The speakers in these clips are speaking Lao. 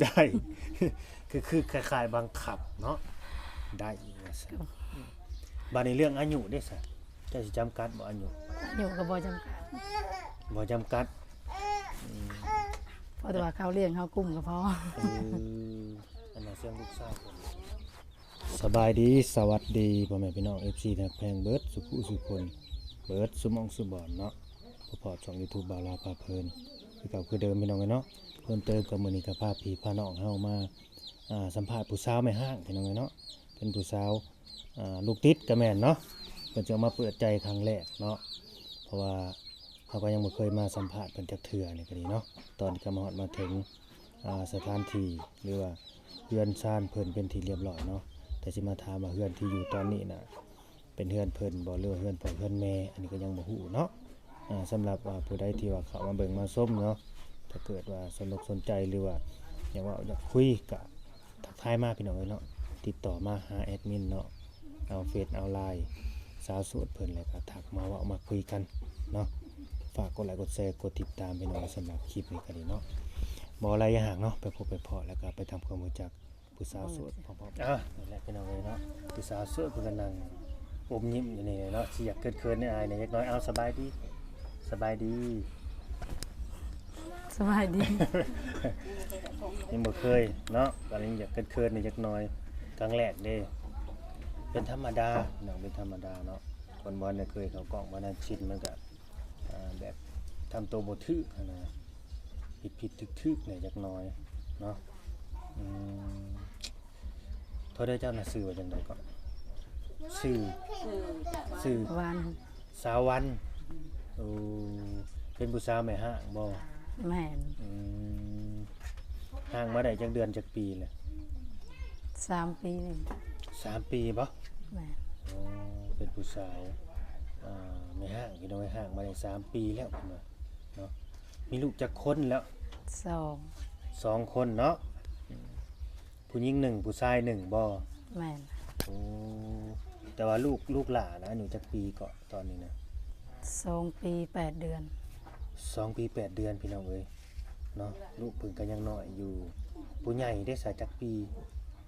ໄດ້ ຄື ຄືຄ້າຍໆບັງຄັບເນາະ ໄດ້ວ່າຊັ້ນ. ບາດນີ້ເລື່ອງອາຍຸເດ້ຊະ ເຈົ້າຊິຈຳກັດບໍ່ອາຍຸ? ອາຍຸກໍບໍ່ຈຳກັດ ບໍ່ຈຳກັດ ອືມ ເພາະແຕ່ວ່າເຂົາລ້ຽງເຮົາກຸ້ມກໍພໍ. ເອີ ອັນນັ້ນສຽງລູກຊາຍ. ສະບາຍດີ ສະຫວັດດີພໍ່ແມ່ພີ່ນ້ອງ ເອັຟຊີ ທີ່ຮັກແພງເບິດສູ່ຜູ້ສູ່ຄົນ ເບິດສູ່ໝ່ອງສູ່ບ່ອນເນາະ. ພໍ້ກັບຊ່ອງຢູທູບບ່າວລາວພາເພີນ ຄືເກົ່າຄືເດີມພີ່ນ້ອງເອີຍເນາະ. ເພີ່ມເຕີມກໍມື້ນີ້ກໍພາພີ່ພານ້ອງເຮົາມາ ອ່າ ສຳພາດຜູ້ສາວແມ່ຮ້າງພີ່ນ້ອງເອີຍເນາະ. ເປັນຜູ້ສາວ ອ່າ ລູກຕິດກໍແມ່ນເນາະ ເພິ່ນຈະອອກມາເປີດໃຈຄັ້ງແລກເນາະ ເພາະວ່າເຮົາກໍຍັງບໍ່ເຄີຍມາສຳພາດເພິ່ນຈັກເທື່ອນີ້ກໍດີເນາະ. ຕອນນີ້ກໍມາຮອດມາເຖິງ ອ່າ ສະຖານທີ່ ຫຼືວ່າເຮືອນຊານເພິ່ນເປັນທີ່ລຽບຮ້ອຍເນາະ. ແຕ່ຊິມາຖາມວ່າເຮືອນທີ່ຢູ່ຕອນນີ້ນະ ເປັນເຮືອນເພິ່ນບໍ່ ຫຼືວ່າເຮືອນພໍ່ເຮືອນແມ່ ອັນນີ້ກໍຍັງບໍ່ຮູ້ເນາະ. ອ່າ ສຳລັບວ່າຜູ້ໃດທີ່ວ່າເຂົ້າມາເບິ່ງມາຊົມເນາະ ຖ້າເກີດວ່າສົນອົກສົນໃຈ ຫຼືວ່າຢາກເວົ້າຢາກຄຸຍ ກະທັກທາຍມາພີ່ນ້ອງເອີຍເນາະ ຕິດຕໍ່ມາຫາແອດມິນເນາະ ເອົາເຟສເອົາໄລນ໌ສາວໂສດເພິ່ນ ແລ້ວກະທັກມາເວົ້າມາຄຸຍກັນເນາະ. ຝາກກົດໄລກ໌ ກົດແຊ ກົດຕິດຕາມພີ່ນ້ອງ ສຳລັບຄລິບນີ້ກໍດີເນາະ. ບໍ່ຫຼາຍຢ່າງເນາະ ໄປພົບໄປພໍ້ ແລ້ວກໍໄປທຳຄວາມຮູ້ຈັກ ຜູ້ສາວໂສດພ້ອມໆ. ອ່າ ນີ້ແຫຼະພີ່ນ້ອງເອີຍເນາະ ຜູ້ສາວໂສດເພິ່ນກໍນັ່ງອົບຍິ້ມຢູ່ນີ້ເນາະ ຊິຢາກເຂີນໆ ອາຍໆ ແດ່ຈັກໜ້ອຍ. ເອົາ ສະບາຍດີ ສະບາຍດີ ສະບາຍດີ. ຍັງບໍ່ເຄີຍເນາະ ກໍຍັງຢາກເຂີນໆ ແດ່ຈັກໜ້ອຍ ຄັ້ງແລກເດ້. ເປັນທຳມະດາເນາະ ເປັນທຳມະດາເນາະ ຄົນບໍ່ໄດ້ເຄີຍເຂົ້າກ້ອງ ບໍ່ທັນຊິນ ມັນກໍ ອ່າ ແບບທຳໂຕບໍ່ຖືກຫັ້ນນະ ຜິດໆ ຖືກໆ ແດ່ຈັກໜ້ອຍເນາະ. ອືມ ໂທດເດີ ເຈົ້ານະຊື່ວ່າຈັ່ງໃດເກາະ? ຊື່ ຊື່ ວັນ ສາວວັນ. ໂອ້ ເປັນຜູ້ສາວແມ່ຮ້າງບໍ່? ແມ່ນ. ອືມ ຮ້າງມາໄດ້ຈັກເດືອນຈັກປີແລ້ວ? ສາມປີນີ້. ສາມປີບໍ່? ແມ່ນ. ອໍ ເປັນຜູ້ສາວ ອ່າ ແມ່ຮ້າງ ພີ່ນ້ອງເອີຍ ຮ້າງມາໄດ້ສາມປີແລ້ວເພິ່ນວ່າເນາະ. ມີລູກຈັກຄົນແລ້ວ? ສອງ ສອງຄົນເນາະ. ອືມ ຜູ້ຍິງໜຶ່ງ ຜູ້ຊາຍໜຶ່ງບໍ່? ແມ່ນ. ໂອ້ ແຕ່ວ່າລູກ ລູກຫຼ້ານະ ອາຍຸຈັກປີເກາະ? ຕອນນີ້ນະ ສອງປີແປດເດືອນ. ສອງປີແປດເດືອນ ພີ່ນ້ອງເອີຍເນາະ. ລູກເພິ່ນກໍຍັງນ້ອຍຢູ່. ຜູ້ໃຫຍ່ເດ້ສະ ຈັກປີ?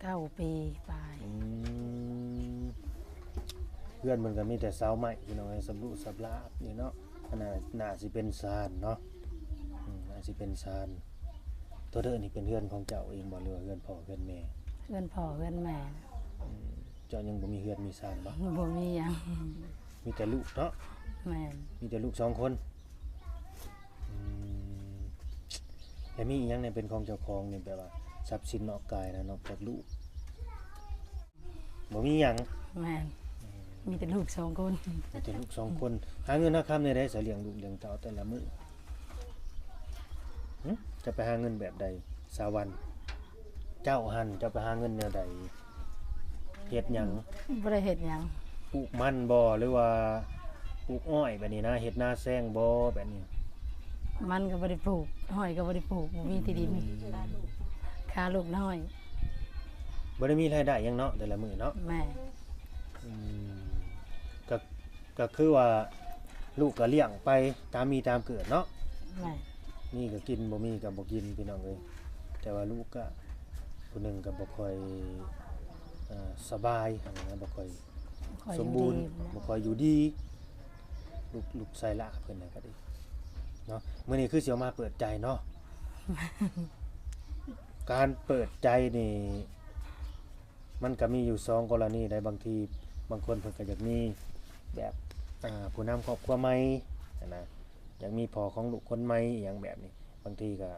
ເກົ້າປີປາຍ. ອືມ ເຮືອນເພິ່ນກໍມີແຕ່ເສົາໄມ້ ພີ່ນ້ອງເອີຍ ສຳລຸສຳລາບນີ້ເນາະ. ອັນນັ້ນໜ້າຊິເປັນຊານເນາະ. ອືມ ໜ້າຊິເປັນຊານ. ໂຕເດີນີ້ເປັນເຮືອນຂອງເຈົ້າເອງບໍ່ ຫຼືວ່າເຮືອນພໍ່ເຮືອນແມ່? ເຮືອນພໍ່ເຮືອນແມ່. ອືມ ເຈົ້າຍັງບໍ່ມີເຮືອນມີຊານບໍ່? ບໍ່ມີຫຍັງ. ມີແຕ່ລູກເນາະ? ແມ່ນ. ມີແຕ່ລູກສອງຄົນ. ອືມ ແລ້ວມີອີ່ຫຍັງແດ່ເປັນຂອງເຈົ້າຂອງນີ້ ແບບວ່າຊັບສິນນອກກາຍນະ ນອກຈາກລູກ? ບໍ່ມີຫຍັງ. ແມ່ນ. ອືມ ມີແຕ່ລູກສອງຄົນ. ມີແຕ່ລູກສອງຄົນ. ຫາເງິນຫາຄຳແນວໃດສະ ລ້ຽງລູກລ້ຽງເຕົ້າແຕ່ລະມື້? ຫຶ ຈະໄປຫາເງິນແບບໃດ ສາວວັນ? ເຈົ້າຫັ້ນ ເຈົ້າໄປຫາເງິນແນວໃດ? ເຮັດຫຍັງ? ບໍ່ໄດ້ເຮັດຫຍັງ. ປູກມັນບໍ່ ຫຼືວ່າປູກອ້ອຍແບບນີ້ນະ? ເຮັດນາແຊງບໍ່ແບບນີ້? ມັນກໍບໍ່ໄດ້ປູກ ອ້ອຍກໍບໍ່ໄດ້ປູກ ບໍ່ມີທີ່ດິນ. ອືມ ຄ່າລູກນ້ອຍ. ບໍ່ໄດ້ມີລາຍໄດ້ຫຍັງເນາະ ແຕ່ລະມື້ເນາະ? ແມ່ນ. ອືມ ກໍ ກໍຄືວ່າລູກກໍລ້ຽງໄປຕາມມີຕາມເກີດເນາະ. ແມ່ນ. ມີກໍກິນ ບໍ່ມີກໍບໍ່ກິນ ພີ່ນ້ອງເອີຍ. ແຕ່ວ່າລູກກໍຜູ້ໜຶ່ງກໍບໍ່ຄ່ອຍ ເອີ ສະບາຍຫັ້ນນະ ບໍ່ຄ່ອຍ ບໍ່ຄ່ອຍ ສົມບູນ ຢູ່ດີ ບໍ່ຄ່ອຍຢູ່ດີ. ລູກ ລູກຊາຍຫຼ້າເພິ່ນນະກໍດີເນາະ. ມື້ນີ້ຄືຊິເອົາມາເປີດໃຈເນາະ. ການເປີດໃຈນີ້ ມັນກໍມີຢູ່ສອງກໍລະນີໄດ໋. ບາງທີບາງຄົນເພິ່ນກໍຢາກມີແບບ ອ່າ ຜູ້ນຳຄອບຄົວໃໝ່ຫັ້ນນະ ຢາກມີພໍ່ຂອງລູກຄົນໃໝ່ອີ່ຫຍັງແບບນີ້. ບາງທີກໍ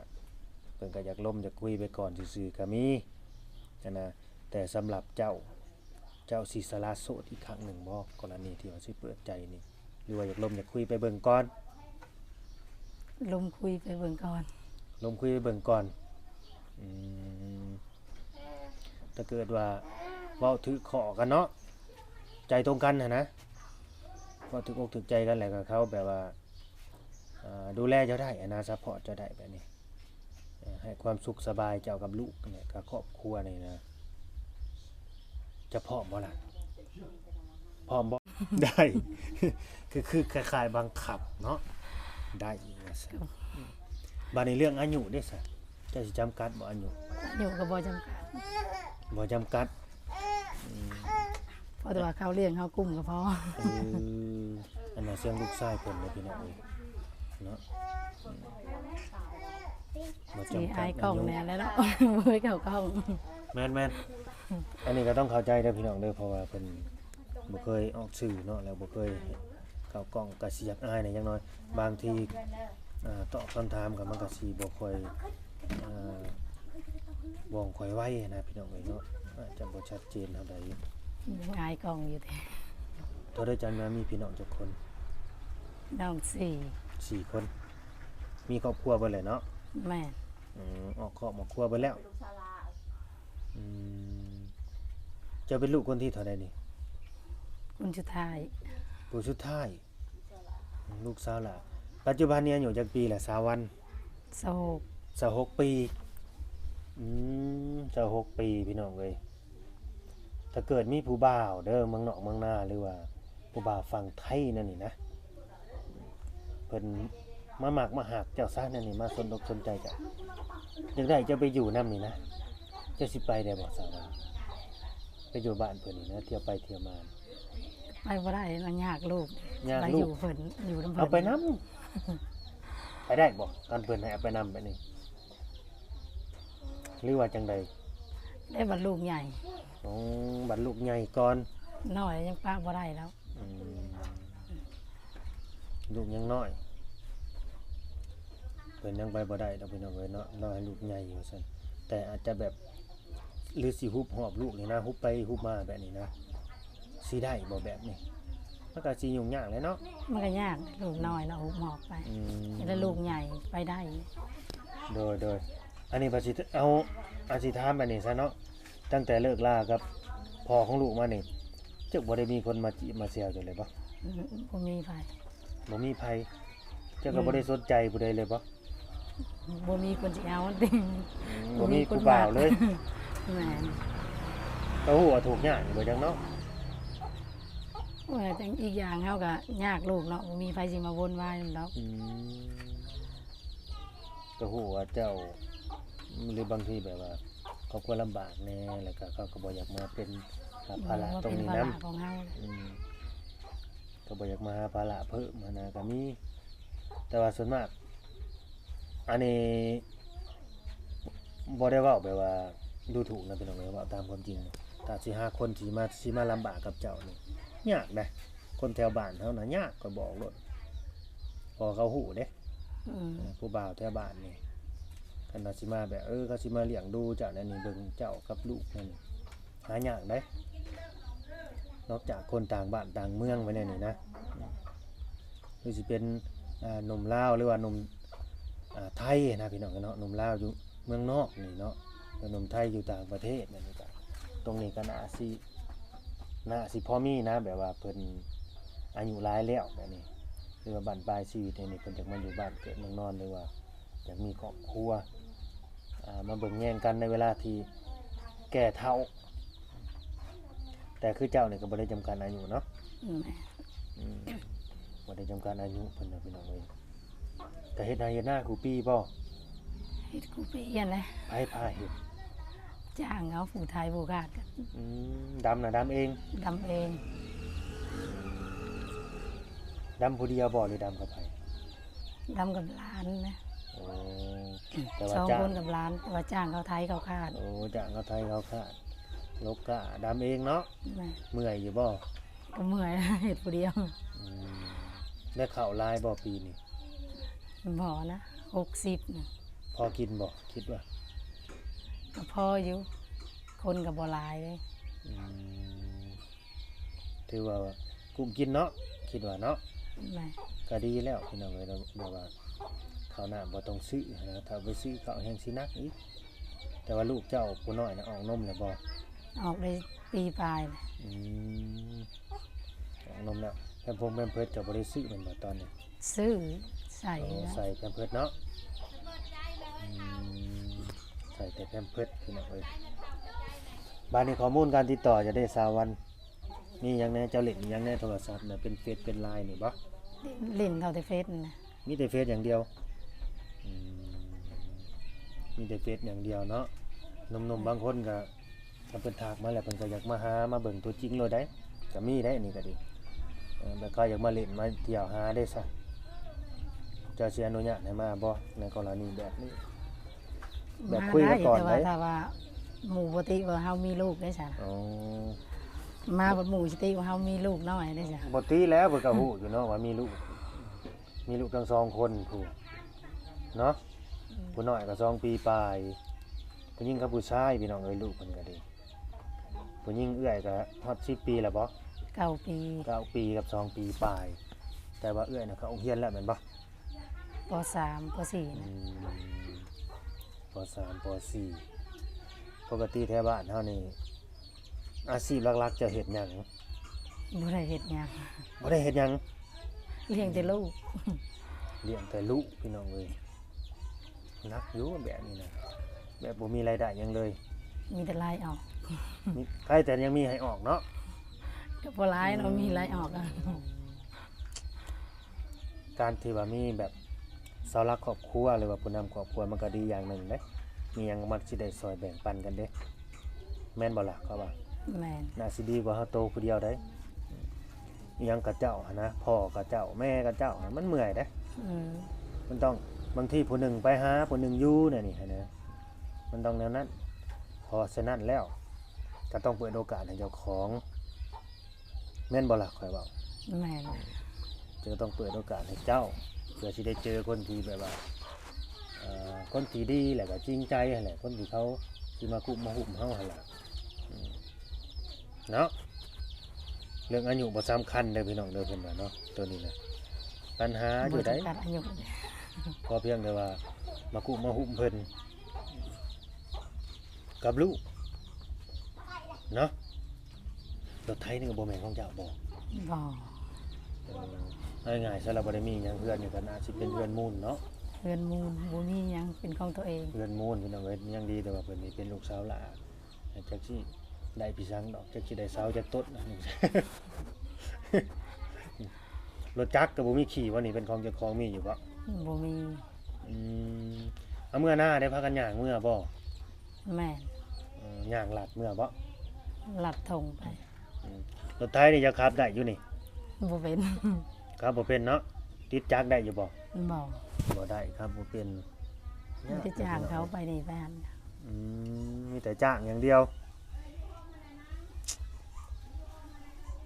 ເພິ່ນກໍຢາກລົມຢາກຄຸຍໄປກ່ອນຊື່ໆກໍມີຫັ້ນນະ. ແຕ່ສຳລັບເຈົ້າ ເຈົ້າຊິສະຫຼະໂສດອີກຄັ້ງໜຶ່ງບໍ່ ກໍລະນີທີ່ວ່າຊິເປີດໃຈນີ້ ຫຼືວ່າຢາກລົມຢາກຄຸຍໄປເບິ່ງກ່ອນ? ລົມຄຸຍໄປເບິ່ງກ່ອນ. ລົມຄຸຍໄປເບິ່ງກ່ອນ. ອືມ ຖ້າເກີດວ່າເວົ້າຖືກຂໍ້ກັນເນາະ ໃຈຕົງກັນຫັ້ນນະ ເວົ້າຖືກອົກຖືກໃຈກັນ ແລ້ວກໍເຂົາແບບວ່າ ອ່າ ດູແລເຈົ້າໄດ້ຫັ້ນນະ ຊັບພອດເຈົ້າໄດ້ແບບນີ້ ໃຫ້ຄວາມສຸກສະບາຍເຈົ້າກັບລູກນີ້ ກັບຄອບຄົວນີ້ນະ ຈະພ້ອມບໍ່ລະ? ພ້ອມບໍ່? ໄດ້ ຄື ຄືຄ້າຍໆບັງຄັບເນາະ ໄດ້ວ່າຊັ້ນ. ບາດນີ້ເລື່ອງອາຍຸເດ້ຊະ? ເຈົ້າຊິຈຳກັດບໍ່ອາຍຸ? ອາຍຸກໍບໍ່ຈຳກັດ. ບໍ່ຈຳກັດ. ອືມ ເພາະແຕ່ວ່າເຂົາລ້ຽງເຮົາກຸ້ມກໍພໍ. ເອີ ອັນນ່າ ສຽງລູກຊາຍເພິ່ນເດ້ພີ່ນ້ອງເອີຍເນາະ. ອືມ ບໍ່ຈຳກັດອາຍຸ. ຊິອາຍກ້ອງແດ່ແລ້ວເນາະ ບໍ່ເຂົ້າກ້ອງ. ແມ່ນໆ ອັນນີ້ກໍຕ້ອງເຂົ້າໃຈເດີພີ່ນ້ອງເດີ ເພາະວ່າເພິ່ນ ບໍ່ເຄີຍອອກສື່ເນາະ ແລ້ວບໍ່ເຄີຍເຂົ້າກ້ອງ ກະຊິຢາກອາຍແດ່ຈັກໜ້ອຍ. ບາງທີ ເອີ ຕອບຄຳຖາມກໍມັນກະຊິບໍ່ຄ່ອຍ ເອີ ວ່ອງໄຂວໄວນະພີ່ນ້ອງເອີຍເນາະ ອາດຈະບໍ່ຊັດເຈນເທົ່າໃດ. ຍັງອາຍກ້ອງຢູ່ເດ. ໂທດເດີ ເຈົ້າມີພີ່ນ້ອງຈັກຄົນ? ນ້ອງສີ່ ສີ່ຄົນ. ມີຄອບຄົວເບິດແລ້ວເນາະ? ແມ່ນ. ອືມ ອອກຄອບອອກຄົວເບິດແລ້ວ. ອືມ ເຈົ້າເປັນລູກຄົນທີເທົ່າໃດນີ້? ຄົນສຸດທ້າຍ. ຜູ້ສຸດທ້າຍ. ອືມ ລູກສາວຫຼ້າ. ປັດຈຸບັນນີ້ອາຍຸຈັກປີລະ ສາວວັນ? ຊາວຫົກ. ຊາວຫົກປີ. ອືມ ຊາວຫົກປີ ພີ່ນ້ອງເອີຍ. ຖ້າເກີດມີຜູ້ບ່າວເດີ ເມືອງນອກເມືອງນາ ຫຼືວ່າຜູ້ບ່າວຝັ່ງໄທນັ້ນນີ້ນະ ເພິ່ນມາມັກມາຮັກເຈົ້າຊະ ແນວນີ້ມາສົນອົກສົນໃຈເຈົ້າ ຢາກໄດ້ເຈົ້າໄປຢູ່ນຳນີ້ນະ ເຈົ້າຊິໄປໄດ້ບໍ່ ສາວວັນ? ໄປຢູ່ບ້ານເພິ່ນນີ້ນະ ທ່ຽວໄປທ່ຽວມາ. ໄປບໍ່ໄດ້ ມັນຍາກລູກ. ຍາກລູກ. ໄປຢູ່ເພິ່ນ ຢູ່ນຳເພິ່ນ. ເອົາໄປນຳ ໄປໄດ້ບໍ່ ຄັນເພິ່ນໃຫ້ເອົາໄປນຳແບບນີ້? ຫຼືວ່າຈັ່ງໃດ? ໄດ້ບັດລູກໃຫຍ່. ອໍ ບັດລູກໃຫຍ່ກ່ອນ. ນ້ອຍຍັງປະບໍ່ໄດ້ແລ້ວ. ອືມ ລູກຍັງນ້ອຍ ເພິ່ນຍັງໄປບໍ່ໄດ້ດອກພີ່ນ້ອງເອີຍເນາະ ລໍໃຫ້ລູກໃຫຍ່ວ່າຊັ້ນ. ແຕ່ອາດຈະແບບ ຫຼືຊິຮຸບຮອບລູກນີ້ນະ ຮຸບໄປຮຸບມາແບບນີ້ນະ ຊິໄດ້ບໍ່ແບບນີ້? ມັນກໍຊິຫຍຸ້ງຍາກແຫຼະເນາະ. ມັນກໍຍາກ ລູກນ້ອຍເນາະ ຮຸບຮອບໄປ. ອືມ ແລ້ວລູກໃຫຍ່ໄປໄດ້. ໂດຍ ໂດຍ ອັນນີ້ວ່າຊິເອົາ ອາ ຊິຖາມແບບນີ້ຊະເນາະ ຕັ້ງແຕ່ເລີກລາກັບພໍ່ຂອງລູກມານີ້ ເຈົ້າບໍ່ໄດ້ມີຄົນມາຈີບມາແຊວເຈົ້າເລີຍບໍ່? ອືມ ບໍ່ມີໃຜ. ບໍ່ມີໃຜ. ເຈົ້າກໍບໍ່ໄດ້ສົນໃຈຜູ້ໃດເລີຍບໍ່? ບໍ່ມີຄົນຊິເອົາຕິ. ອືມ ບໍ່ມີຜູ້ບ່າວເລີຍ. ແມ່ນ. ກໍຮູ້ວ່າທຸກຍາກຢູ່ບໍ່ຈັກເນາະ. ໂອ້ຍ ຈັ່ງອີກຢ່າງເຮົາກໍຍາກລູກເນາະ ບໍ່ມີໃຜຊິມາວົນວາຍນຳດອກ. ອືມ ກໍຮູ້ວ່າເຈົ້າ ຫຼືບາງທີແບບວ່າຄອບຄົວລຳບາກແດ່ ແລ້ວກໍເຂົາກໍບໍ່ຢາກມາເປັນ ອືມ ພາລະຕົງນີ້ນຳ ມາເປັນພາລະຂອງເຮົາ. ອືມ ກໍບໍ່ຢາກມາຫາພາລະເພີ່ມຫັ້ນນະ ກໍມີ. ແຕ່ວ່າສ່ວນມາກ ອັນນີ້ບໍ່ໄດ້ເວົ້າແບບວ່າດູຖູກນະພີ່ນ້ອງເອີຍ ເວົ້າຕາມຄວາມຈິງ. ຖ້າຊິຫາຄົນທີ່ມາ ຊິມາລຳບາກກັບເຈົ້ານີ້ຍາກເດ້. ຄົນແຖວບ້ານເຮົານະຍາກ ຂ້ອຍບອກໂລດ ເພາະເຂົາຮູ້ເດ້. ອືມ ຜູ້ບ່າວແຖວບ້ານນີ້ ຄັນວ່າຊິມາແບບ ເອີ ເຂົາຊິມາລ້ຽງດູເຈົ້າແນວນີ້ ເບິ່ງເຈົ້າກັບລູກແນວນີ້ ຫາຍາກເດ້ ນອກຈາກຄົນຕ່າງບ້ານຕ່າງເມືອງໄປແນວນີ້ນະ. ຫຼືຊິເປັນ ອ່າ ໜຸ່ມລາວ ຫຼືວ່າໜຸ່ມ ອ່າ ໄທນະພີ່ນ້ອງເນາະ ໜຸ່ມລາວຢູ່ເມືອງນອກນີ້ເນາະ ຫຼືໜຸ່ມໄທຢູ່ຕ່າງປະເທດແບບນີ້ ກໍຕົງນີ້ກໍໜ້າຊິ ໜ້າຊິພໍມີນະ ແບບວ່າເພິ່ນອາຍຸຫຼາຍແລ້ວແບບນີ້ ຫຼືວ່າບັ້ນປາຍຊີວິດແນວນີ້ ເພິ່ນຢາກມາຢູ່ບ້ານເກີດເມືອງນອນ ຫຼືວ່າຢາກມີຄອບຄົວ ອ່າ ມາເບິ່ງແຍງກັນໃນເວລາທີ່ແກ່ເຖົ້າ. ແຕ່ຄືເຈົ້ານີ້ກໍບໍ່ໄດ້ຈຳກັດອາຍຸເນາະ. ອືມ ອືມ ບໍ່ໄດ້ຈຳກັດອາຍຸເພິ່ນນະ ພີ່ນ້ອງເອີຍ. ກະເຮັດໄຮ່ເຮັດນາຄູ່ປີບໍ່? ເຮັດຄູ່ປີຫັ້ນແຫຼະ. ໃຜພາເຮັດ? ຈ້າງເອົາ ຜູ້ໄທຜູ້ຂາດກັນ. ອືມ ດຳນະ ດຳເອງ? ດຳເອງ. ດຳຜູ້ດຽວບໍ່ ຫຼືດຳກັບໃຜ? ດຳກັບຫຼານນະ. ໂອ້ ແຕ່ວ່າ ສອງ ຈ້າງ ຄົນກັບຫຼານ ແຕ່ວ່າຈ້າງເຂົາໄຖເຂົາຂາດ. ໂອ້ ຈ້າງເຂົາໄຖເຂົາຂາດ. ລົກກ້າດຳເອງເນາະ. ແມ່ນ. ເມື່ອຍຢູ່ບໍ່? ກໍເມື່ອຍ ເຮັດຜູ້ດຽວ. ອືມ ໄດ້ເຂົ້າຫຼາຍບໍ່ປີນີ້? ບໍ່ນະ ຫົກສິບນະ. ພໍກິນບໍ່ ຄິດວ່າ? ກໍພໍຢູ່ ຄົນກໍບໍ່ຫຼາຍເດ້. ອືມ ຖືວ່າກຸ້ມກິນເນາະ ຄິດວ່າເນາະ. ແມ່ນ. ກໍດີແລ້ວພີ່ນ້ອງເອີຍ ແບບວ່າເຂົ້ານ້ຳບໍ່ຕ້ອງຊື້ນະ ຖ້າໄປຊື້ເຂົ້າແຮ່ງຊິໜັກອີກ. ແຕ່ວ່າລູກເຈົ້າຜູ້ນ້ອຍນະ ອອກນົມແລ້ວບໍ່? ອອກໄດ້ປີປາຍແລ້ວ. ອືມ ອອກນົມແລ້ວ. ແພມພົງແພມເພີດກໍບໍ່ໄດ້ຊື້ແມ່ນບໍ່ຕອນນີ້? ຊື້ ໃສ່. ໂອ້ ໃສ່ແພມເພີດເນາະ. ອືມ ໃສ່ແຕ່ແພມເພີດພີ່ນ້ອງເອີຍ. ບາດນີ້ຂໍ້ມູນການຕິດຕໍ່ຈະໄດ້ ສາວວັນ ມີຫຍັງແດ່? ເຈົ້າຫຼິ້ນຫຍັງແດ່ໂທລະສັບນະ? ເປັນເຟສເປັນລາຍນີ້ບໍ່? ຫຼິ້ນເຂົ້າແຕ່ເຟສນະ. ມີແຕ່ເຟສຢ່າງດຽວ. ອືມ ມີແຕ່ເຟສຢ່າງດຽວເນາະ. ໜຸ່ມໆ ບາງຄົນກໍ ຖ້າເພິ່ນທັກມາແລ້ວ ເພິ່ນກໍຢາກມາຫາ ມາເບິ່ງຕົວຈິງໂລດໄດ໋ ກໍມີໄດ໋ ອັນນີ້ກໍດີ. ເອີ ແບບເຂົາຢາກມາຫຼິ້ນມາທ່ຽວຫາເດ້ຊະ ເຈົ້າຊິອະນຸຍາດໃຫ້ມາບໍ່ ໃນກໍລະນີແບບນີ້? ແບບຄຸຍກັນກ່ອນໄດ໋. ແຕ່ວ່າຖ້າວ່າໝູ່ບໍ່ຕິວ່າເຮົາມີລູກເດ້ຊະ. ອໍ ມາບັດໝູ່ຊິຕິວ່າເຮົາມີລູກນ້ອຍເດ້ຊະ. ບໍ່ຕິແລ້ວ ເພິ່ນກໍຮູ້ຢູ່ເນາະວ່າມີລູກ ມີລູກທັງສອງຄົນພຸ້ນເນາະ. ອືມ ຜູ້ນ້ອຍກໍສອງປີປາຍ ຜູ້ຍິງກັບຜູ້ຊາຍ ພີ່ນ້ອງເອີຍ. ລູກເພິ່ນກໍດີ ຜູ້ຍິງເອື້ອຍກໍຮອດສິບປີແລ້ວບໍ່? ເກົ້າປີ ເກົ້າປີກັບສອງປີປາຍ. ແຕ່ວ່າເອື້ອຍນະເຂົ້າໂຮງຮຽນແລ້ວແມ່ນບໍ່? ປໍສາມ ປໍສີ່ນະ. ອືມ ປໍສາມ ປໍສີ່. ປົກກະຕິແຖວບ້ານເຮົານີ້ ອາຊີບຫຼັກໆ ເຈົ້າເຮັດຫຍັງ? ບໍ່ໄດ້ເຮັດຫຍັງ. ບໍ່ໄດ້ເຮັດຫຍັງ? ລ້ຽງແຕ່ລູກ. ອືມ ລ້ຽງແຕ່ລູກ ພີ່ນ້ອງເອີຍ. ໜັກຢູ່ແບບນີ້ນະ ແບບບໍ່ມີລາຍໄດ້ຫຍັງເລີຍ. ມີແຕ່ລາຍອອກ. ມີ ໃຜແຕ່ຍັງມີໃຫ້ອອກເນາະ. ກໍບໍ່ຫຼາຍເນາະ ອືມ ມີລາຍອອກ. ການທີ່ວ່າມີແບບເສົາຫຼັກຄອບຄົວ ຫຼືວ່າຜູ້ນຳຄອບຄົວ ມັນກໍດີຢ່າງໜຶ່ງເດ້. ມີຫຍັງມັກຊິໄດ້ຊ່ອຍແບ່ງປັນກັນເດ້ ແມ່ນບໍ່ລະ? ເຂົາວ່າ ແມ່ນ ໜ້າຊິດີກວ່າເຮົາໂຕຜູ້ດຽວໄດ໋. ອີ່ຫຍັງຂະເຈົ້າຫັ້ນນະ ພໍ່ຂະເຈົ້າ ແມ່ຂະເຈົ້າ ມັນເມື່ອຍເດ້. ອືມ ມັນຕ້ອງ ບາງທີຜູ້ໜຶ່ງໄປຫາ ຜູ້ໜຶ່ງຢູ່ແນວນີ້ຫັ້ນນະ ມັນຕ້ອງແນວນັ້ນ. ເພາະສະນັ້ນແລ້ວ ກໍຕ້ອງເປີດໂອກາດໃຫ້ເຈົ້າຂອງ ແມ່ນບໍ່ລະ? ຂ້ອຍເວົ້າ ແມ່ນ. ເຈົ້າຕ້ອງເປີດໂອກາດໃຫ້ເຈົ້າ ເພື່ອຊິໄດ້ເຈີຄົນທີ່ແບບວ່າ ເອີ ຄົນທີ່ດີ ແລ້ວກໍຈິງໃຈຫັ້ນແຫຼະ ຄົນທີ່ເຂົາຊິມາກຸມມາຫຸ້ມເຮົາຫັ້ນລະ ອືມ ເນາະ. ເລື່ອງອາຍຸບໍ່ສຳຄັນເດີພີ່ນ້ອງເດີ ເພິ່ນວ່າເນາະ. ໂຕນີ້ນະ ປັນຫາຢູ່ໃດ໋ ບໍ່ຈຳກັດອາຍຸ ຂໍພຽງແຕ່ວ່າມາກຸມມາຫຸ້ມເພິ່ນກັບລູກເນາະ. ລົດໄຖນີ້ກໍບໍ່ແມ່ນຂອງເຈົ້າບໍ່? ບໍ່. ເອີ ເອົາງ່າຍໆ ຊະລະບໍ່ໄດ້ມີຫຍັງ ເຮືອນນີ້ກໍໜ້າຊິເປັນເຮືອນມູນເນາະ. ເຮືອນມູນ ບໍ່ມີຫຍັງເປັນຂອງຕົວເອງ. ເຮືອນມູນ ພີ່ນ້ອງເອີຍ ຍັງດີແຕ່ວ່າເພິ່ນນີ້ເປັນລູກສາວຫຼ້າ ຈັກຊິໄດ້ໄປສັງດອກ ຈັກຊິໄດ້ເສົາຈັກຕົ້ນ. ລົດຈັກກໍບໍ່ມີຂີ່ບໍ່ນີ້ ເປັນຂອງເຈົ້າຂອງ ມີຢູ່ບໍ່? ບໍ່ມີ. ອືມ ເອົາເມືອນາໄດ້ ພາກັນຍ່າງເມືອບໍ່? ແມ່ນ. ເອີ ຍ່າງລັດເມືອບໍ່? ລັດທົ່ງໄປ. ອືມ ລົດໄຖນີ້ເຈົ້າຂັບໄດ້ຢູ່ນີ້? ບໍ່ເປັນ. ຂັບບໍ່ເປັນເນາະ. ຕິດຈັກໄດ້ຢູ່ບໍ່? ບໍ່. ບໍ່ໄດ້ ຂັບບໍ່ເປັນ. ມີແຕ່ຈ້າງເຂົາໄປນີ້ໄປຫັ້ນ. ອືມ ມີແຕ່ຈ້າງຢ່າງດຽວ.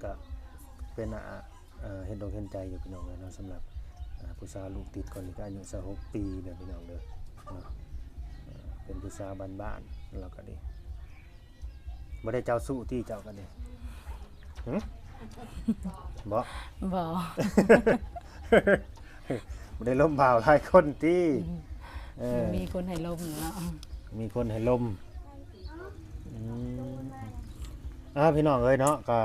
ກະເປັນ ອາ ເອີ ເຫັນອົກເຫັນໃຈຢູ່ພີ່ນ້ອງເອີຍເນາະ. ສຳລັບ ອາ ຜູ້ສາວລູກຕິດກ່ອນນີ້ກໍອາຍຸຊາວຫົກປີເດີພີ່ນ້ອງເດີເນາະ. ເອີ ເປັນຜູ້ສາວບ້ານໆ ລາວກໍດີ. ບໍ່ໄດ້ເຈົ້າຊູ້ຕິເຈົ້າກໍດີ? ຫຶ? ບໍ່? ບໍ່. ບໍ່ໄດ້ລົມບ່າວຫຼາຍຄົນຕິ? ອືມ ເອີ ມີຄົນໃຫ້ລົມເນາະ ມີຄົນໃຫ້ລົມ. ອືມ ອ່າ ພີ່ນ້ອງເອີຍເນາະ ກະ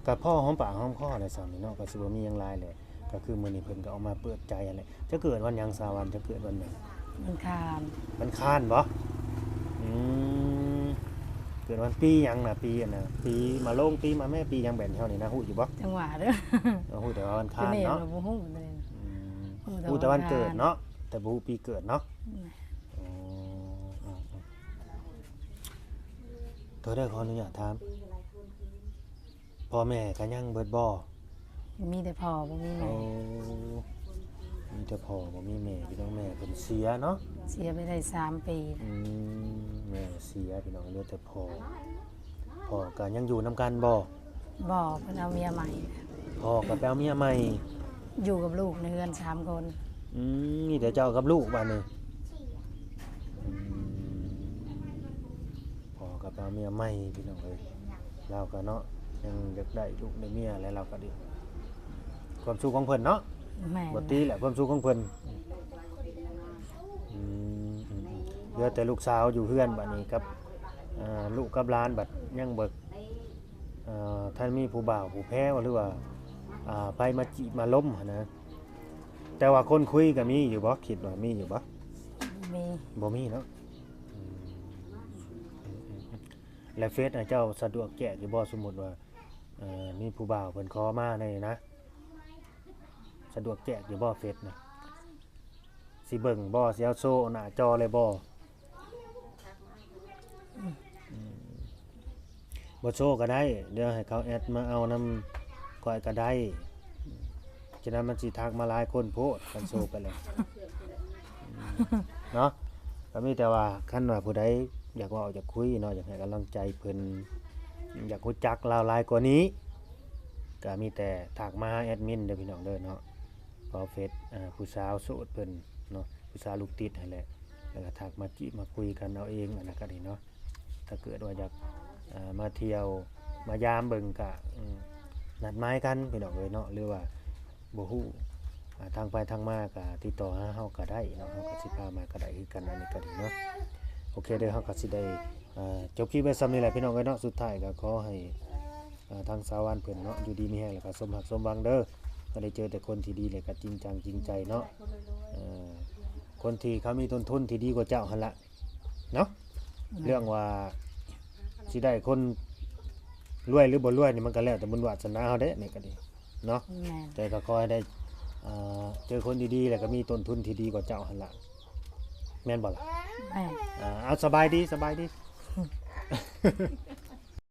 ກະພໍຫອມປາກຫອມຄໍແຫຼະສ່ຳນີ້ເນາະ ກະຊິບໍ່ມີຫຍັງຫຼາຍແຫຼະ. ກະຄືມື້ນີ້ເພິ່ນກໍອອກມາເປີດໃຈຫັ້ນແຫຼະ. ເຈົ້າເກີດວັນຫຍັງ ສາວັນ? ເຈົ້າເກີດວັນຫຍັງ? ວັນຄານ. ວັນຄານບໍ? ອືມ ເກີດວັນປີຫຍັງນະ? ປີອັນນະ ປີມະໂລງ ປີມະແມ່ ປີຫຍັງແບບເຮົານີ້ນະ ຮູ້ຢູ່ບໍ? ຈັ່ງຫວະເດີ ເອີ ຮູ້ແຕ່ວ່າວັນຄານເນາະ. ບໍ່ຮູ້ເລີຍ. ອືມ ຮູ້ແຕ່ວັນເກີດເນາະ ແຕ່ບໍ່ຮູ້ປີເກີດເນາະ. ອືມ ອໍ ໂທດເດີ ຂໍອະນຸຍາດຖາມ ພໍ່ແມ່ກໍຍັງເບິດບໍ່? ມີແຕ່ພໍ່ ບໍ່ມີແມ່. ໂອ້ ມີແຕ່ພໍ່ ບໍ່ມີແມ່ ພີ່ນ້ອງ. ແມ່ເພິ່ນເສຍເນາະ? ເສຍໄປໄດ້ສາມປີ. ອືມ ແມ່ເສຍ ພີ່ນ້ອງ ເຫຼືອແຕ່ພໍ່. ພໍ່ກໍຍັງຢູ່ນຳກັນບໍ່? ບໍ່ ເພິ່ນເອົາເມຍໃໝ່. ພໍ່ກໍໄປເອົາເມຍໃໝ່? ຢູ່ກັບລູກໃນເຮືອນສາມຄົນ. ອືມ ມີແຕ່ເຈົ້າກັບລູກບາດນີ້. ອືມ ພໍ່ກໍໄປເອົາເມຍໃໝ່ ພີ່ນ້ອງເອີຍ. ລາວກໍເນາະ ຍັງຢາກໄດ້ລູກໄດ້ເມຍ ແລະລາວກໍດີ ຄວາມສຸກຂອງເພິ່ນເນາະ. ແມ່ນ. ບໍ່ຕິແຫຼະ ຄວາມສຸກຂອງເພິ່ນ. ອືມ ເຫຼືອແຕ່ລູກສາວຢູ່ເຮືອນບາດນີ້ ກັບ ເອີ ລູກກັບຫຼານ ບັດຍັງບໍ່ ເອີ ທັນມີຜູ້ບ່າວຜູ້ແພ້ວ ຫຼືວ່າ ອ່າ ໃຜມາຈີບມາລົມຫັ້ນນະ. ແຕ່ວ່າຄົນຄຸຍກໍມີຢູ່ບໍ່? ຄິດວ່າມີຢູ່ບໍ່? ບໍ່ມີ. ບໍ່ມີເນາະ. ອືມ ແລ້ວເຟສນະ ເຈົ້າສະດວກແຈກຢູ່ບໍ່? ສົມມຸດວ່າ ເອີ ມີຜູ້ບ່າວເພິ່ນຂໍມາແນວນີ້ນະ ສະດວກແຈກຢູ່ບໍ່ເຟສນະ? ເຟ ຊິເບິ່ງບໍ່ ຊິເອົາໂຊໜ້າຈໍເລີຍບໍ່? ອືມ ບໍ່ໂຊກໍໄດ້ ດຽວໃຫ້ເຂົາແອັດມາເອົານຳຂ້ອຍກໍໄດ້. ສະນັ້ນມັນຊິທັກມາຫຼາຍຄົນໂພດ ຄັນໂຊໄປແລ້ວ ເນາະ. ກໍມີແຕ່ວ່າ ຄັນວ່າຜູ້ໃດຢາກເວົ້າຢາກຄຸຍເນາະ ຢາກໃຫ້ກຳລັງໃຈເພິ່ນ ຢາກຮູ້ຈັກລາວຫຼາຍກວ່ານີ້ ກໍມີແຕ່ທັກມາຫາແອັດມິນເດີພີ່ນ້ອງເດີເນາະ. ເພາະເຟສ ອ່າ ຜູ້ສາວໂສດເພິ່ນເນາະ ຜູ້ສາວລູກຕິດຫັ້ນແຫຼະ ແລ້ວກໍທັກມາຈີບມາຄຸຍກັນເອົາເອງ ອັນນັ້ນກໍດີເນາະ. ຖ້າເກີດວ່າຢາກ ອ່າ ມາທ່ຽວມາຢາມເບິ່ງກະ ອືມ ນັດໝາຍກັນພີ່ນ້ອງເອີຍເນາະ ຫຼືວ່າບໍ່ຮູ້ ອ່າ ທາງໄປທາງມາກະຕິດຕໍ່ຫາເຮົາກະໄດ້ເນາະ ເຮົາກະຊິພາມາກະໄດ້ຄືກັນ ອັນນີ້ກະດີເນາະ. ໂອເຄເດີ ເຮົາກະຊິໄດ້ ອ່າ ຈົບຄລິບໄວ້ສ່ຳນີ້ແຫຼະພີ່ນ້ອງເອີຍເນາະ. ສຸດທ້າຍກະຂໍໃຫ້ ອ່າ ທາງສາວວັນເພິ່ນເນາະ ຢູ່ດີມີແຮງ ແລ້ວກະສົມຮັກສົມຫວັງເດີ ກໍໄດ້ເຈີແຕ່ຄົນທີ່ດີ ແລ້ວກະຈິງຈັງຈິງໃຈເນາະ. ເອີ ຄົນທີ່ເຂົາມີຕົ້ນທຶນທີ່ດີກວ່າເຈົ້າຫັ້ນລະ ເນາະ. ແມ່ນ ເລື່ອງວ່າຊິໄດ້ຄົນລວຍຫຼືບໍ່ລວຍນີ້ ມັນກໍແລ້ວແຕ່ບຸນວາສະໜາເຮົາເດ້ ນີ້ກໍດີເນາະ. ແມ່ນ ແຕ່ກໍຂໍໃຫ້ໄດ້ ອ່າ ເຈີຄົນດີໆ ແລ້ວກໍມີຕົ້ນທຶນທີ່ດີກວ່າເຈົ້າຫັ້ນລະ ແມ່ນບໍ່ລະ? ແມ່ນ. ອ່າ ເອົາ ສະບາຍດີ ສະບາຍດີ.